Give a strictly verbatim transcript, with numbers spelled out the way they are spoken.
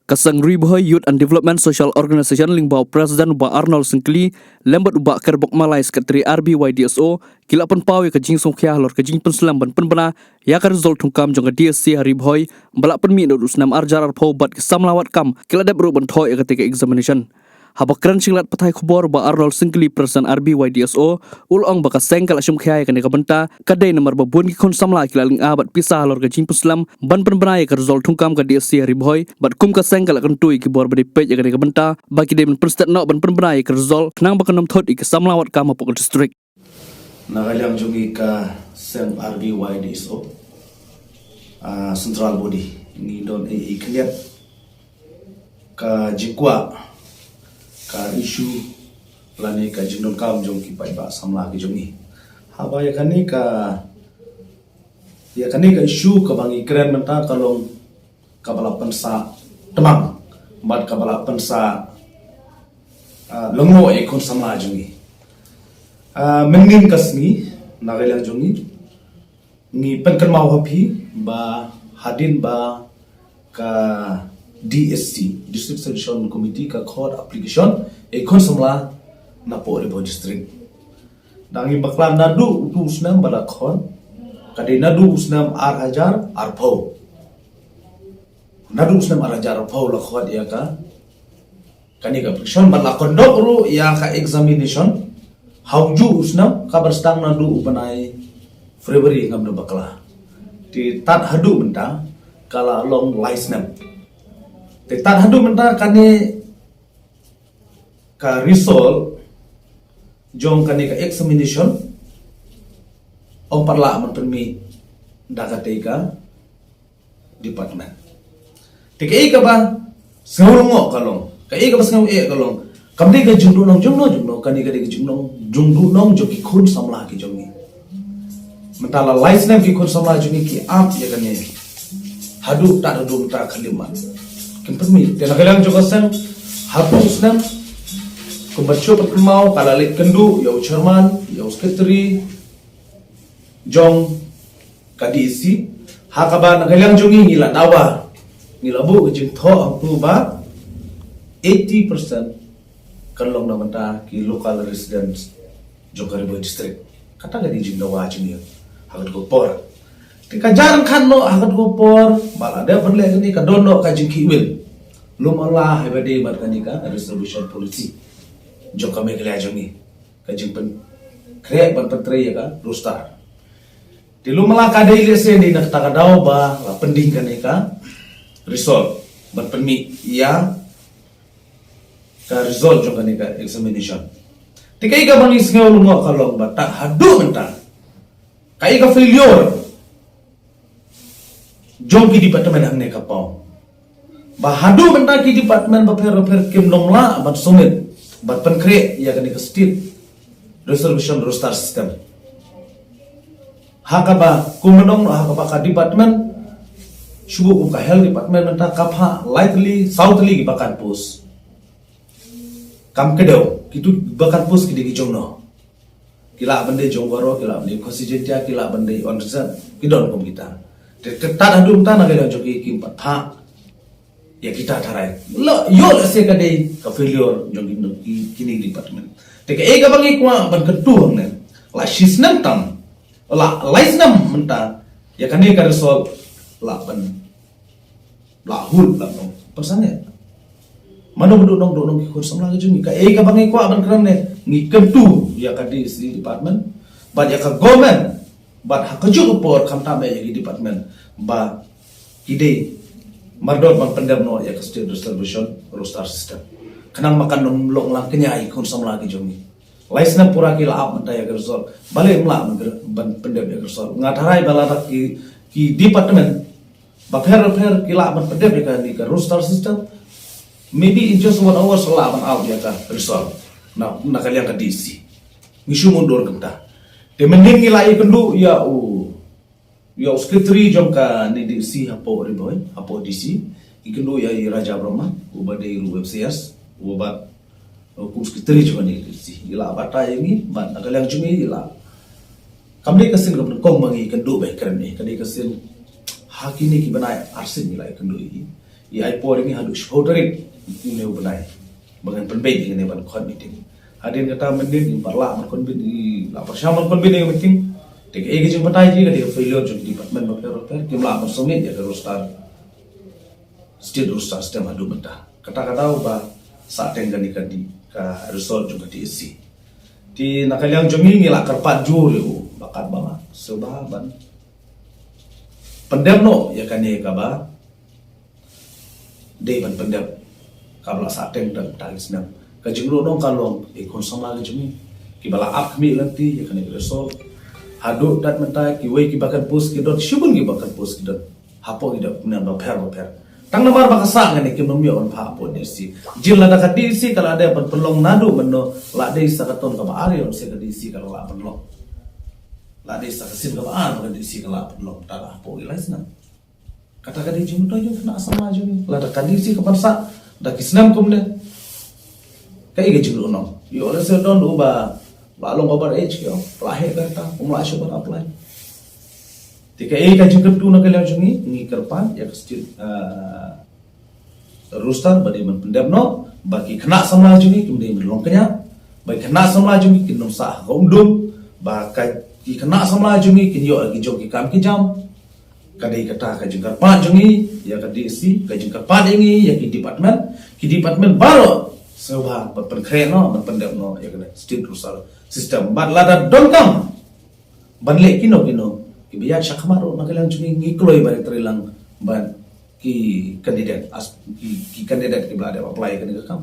Ka Seng Ri Bhoi Youth and Development Social Organization lyngba u President u Bah Arnold Syngkli lem bad u Bah Kerbok Malai, Secretary R B Y D S O, ki la pynpaw ïa ka jingsngewkhia halor ka jingpynslem ban pynbna ïa ka result thungkam jong ka D S C ha Ri Bhoi ba la pynmih naduh u snem ar hajar arphew bad ki samla wad kam ki la dep ruh ban thoh ïa katei ka examination. Haba kren sha ki lad pathai khubor, u Bah Arnold Syngkli, President R B Y D S O, u la ong ba ka seng ka la shim khia ïa kane ka bynta ka dei namar ba bun ki khun samla ki la lynga bad pisa halor ka jingpynslem ban pynbna ïa ka result thungkam ka D S C ha Ri Bhoi, bad kum ka seng ka la kyntu ïa ki bor ba dei peit ïa kane ka bynta ba ki dei ban pynstet noh ban pynbna ïa ka result khnang ba kan ym thut ïa ki samla wad kam hapoh ka district. Na ka liang jong ngi ka Seng R B Y D S O, ah, Central Body, ngi don ei ei khyndiat ka jingkwah, ka issue lane ka jingdonkam jong ki paidbah samla ki jong ngi. Haba ïa kane ka, ïa kane ka issue kaba ngi kren mynta ka long kaba la pynsah tmang bad kaba la pynsah, ah, lyngngoh ïa ki khun samla jong ngi. Ah, mynnin ka sngi, na ka liang jong ngi, ngi pynkynmaw ha phi ba hadien ba ka D S C, District Selection Committee, ka khot application ïa ki khun samla napoh Ri Bhoi District. Dang ngi bakla naduh utu u snem ba la khot, ka dei naduh u snem ar hajar arphew. Naduh u snem ar hajar arphew la khot ïa ka, kane ka application, bad la conduct ruh ïa ka examination ha ujuh u snem, kaba sdang naduh u bnai February, ngam da bakla. Te tad haduh mynta ka la long lai snem. Te tad haduh mynta kane ka result jong kane ka examination ym pat lah ban pynmih da katei ka department. Te kaei kaba sngew lyngngoh ka long, kaei kaba sngew eh ka long, kam dei ka jingduhnong jong no jong no, kane ka dei ka jingnong, jingduhnong jong ki khun samla ki jong ngi. Mynta la lai snem ki khun samla jong ngi ki ap ïa kane. Haduh tad haduh mynta khlem man kim pynmih. Te na ka liang jong ka seng, haduh snem, kumba shu pynkynmaw, ka la leit kynduh ïa u chairman, ïa u secretary jong ka D S C, ha kaba na ka liang jong ngi ngi la dawa, ngi la buh ka jingthoh hangtu ba eighty percent kan long na bynta ki local residents jong ka Ri Bhoi District. Kata ka dei jingdawa jong ngi ha katto ka por. Te ka jingkhatduh ha katto ka por ba la dep ban leh kane, ka don noh ka jingkhih win lum ala haba dei bad kane ka reservation policy jong ka Meghalaya jong ngi, ka jingpynkhreh ban pyntrei ïa ka roster. Te lum ala ka dei lehse na kata ka daw ba la pending kane ka result ban pynmih ïa ka result jong kane ka examination. Te kaei kaba ngi sngew lyngngoh ka long ba tad haduh mynta kaei ka failure jong ki department hangne ka paw, ba haduh mynta ki department bapher bapher kim nang lah ban submit, ban pynkhreh ïa kane ka state reservation roster system. Ha kaba kum nang, ha kaba ka department, shu buh kum ka health department mynta ka phah lai tylli, saw tylli ki vacant post. Kam kdew, kitu vacant post ki dei ki jong no? Ki lah ban dei jong baroh, ki lah ban dei constituency, ki lah ban dei on reserve, ki don kum kita. Te, te tad haduh mynta na ka liang jong ki kim pat phah ïa kita tharai. Lo, ïoh lehse ka dei ka failure jong ki, ki, kine department. Te kaei kaba ngi kwah ban kyntu hangne, la shi snem tam, la lai snem mynta, ïa kane ka result la ban, la hul la ban pynsan ïa. Mano ba duhnong, duhnong ki khun samla ki jong ngi. Kaei kaba ngi kwah ban kren ne, ngi kyntu ïa ka D S C department bad ïa ka government, bad ha kajuh ka por khamtam ïa ki department ba ki dei mardor ban pyndep noh ïa ka state reservation roster system, khnang ba kan ym long lang kñia ïa ki khun samla ki jong ngi. Lai snem pura ki la ap mynta ïa ka result, balei ym lah ban pyndep ïa ka result? Nga tharai ba lada ki, ki department bapher bapher ki lah ban pyndep ïa kane ka roster system, maybe in just one hour sa lah ban out ïa ka result na, na ka liang ka D S C. Ngi shu mutdur kumta. Te mynnin ngi la ïakynduh ïa u, ïa u secretary jong kane D S C hapoh Ri Bhoi, hapoh D C. Ngi kynduh ïa i Raja Brahma, uba dei ruh u M C S, uba, uh, kum secretary jong kane D S C. I la batai ïa ngi, bad na ka liang jong ngi i la, kam dei ka sien kaba nyngkong ba ngi kynduh ba kren ne, ka dei ka sien ha kine ki bnai arsien ngi la ïakynduh ïa i. I ai por ïa ngi haduh shiphew tarik une u bnai ba ngan pynbeit ïa kane ban khot meeting. Hadien kata mynnin ngim pat lah ban convene, i la pyrshang ban convene ïa ka meeting. Te kaei ka jingbatai jong ngi, ka dei ka failure jong ki department bapher bapher, kim lah ban submit ïa ka roster, state roster system haduh mynta. Kata ka daw ba sah teng kane ka dei ka result jong ka D S C. Te na ka liang jong ngi, ngi la kyrpad jur ïa u ba katba nga sngewbha ban pyndep noh ïa kane kaba dei ban pyndep, kaba la sah teng tang ta ki snem. Ka jingïaroh nong ka long ïa ki khun samla ka jong ngi kiba la ap khmih lynti ïa kane ka result. Haduh tat mynta kiwei ki vacant post ki don, shibun ki vacant post ki don hapoh ki department bapher bapher. Tang namar ba ka sah kane kim nym ïoh ban phah hapoh D S C. Jin lada ka D S C ka la dep ban pynlong naduh mynno, la dei sa ka ton kaba ar ïoh se ka D S C ka la lah pynlong. La dei sa ka sien kaba ar ba ka D S C ka la pynlong, ta la hapoh ki lai snem. Kata ka dei jingmyntoi jong ki khynnah samla jong ngi. Lada ka D S C ka ban sah da ki snem kumne, kaei ka jingïaroh nong? Ïoh lehse don uba la long over age, ïoh la heh ka rta, um lah shuh ban apply. Te kaei ka jingkyntu na ka liang jong ngi, ngi kyrpad ïa ka state, ah, roster ba dei ban pyndep noh, ba ki khynnah samla jong ngi kim dei ban long kñia, ba ki khynnah samla jong ngi kin ym sah ha ka umdum, ba ka, ki khynnah samla jong ngi kin ïoh ïa ki jong ki kam ki jam. Ka dei kata ka jingkyrpad jong ngi ïa ka D S C, ka jingkyrpad ïa ngi ïa ki department, ki department baroh sngewbha ban pynkhreh noh, ban pyndep noh ïa ka state roster system. Bad lada donkam ban leh kino kino kiba ïaid shakhmat ruh na ka liang jong ngi, ngi kloi ban trei lang bad ki candidate, as ki, ki candidate kiba la dep apply ïa kane ka kam.